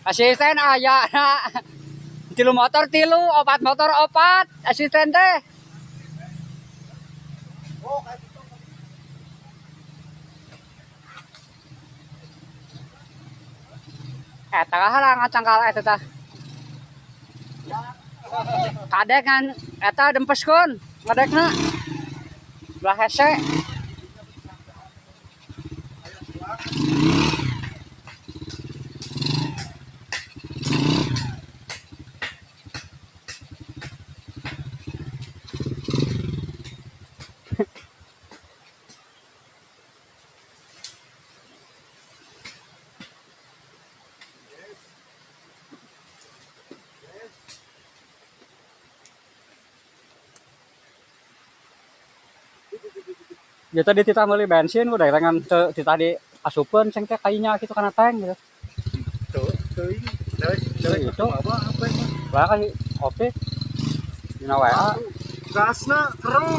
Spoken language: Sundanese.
Asisten aya 3 motor 3, 4 motor 4, asisten teh. Eta halangan cangkal eta tah. Kadek kan eta dempeskeun ngadekna. Belah hese. Ya tadi titah meuli bensin udah dengan titah di asupeun ceng teh kainya gitu kana tank gitu. Tuh, teuing. Dewek Itu. Apa apa emang? Lah kan kopi dina WA. Gasna kereng.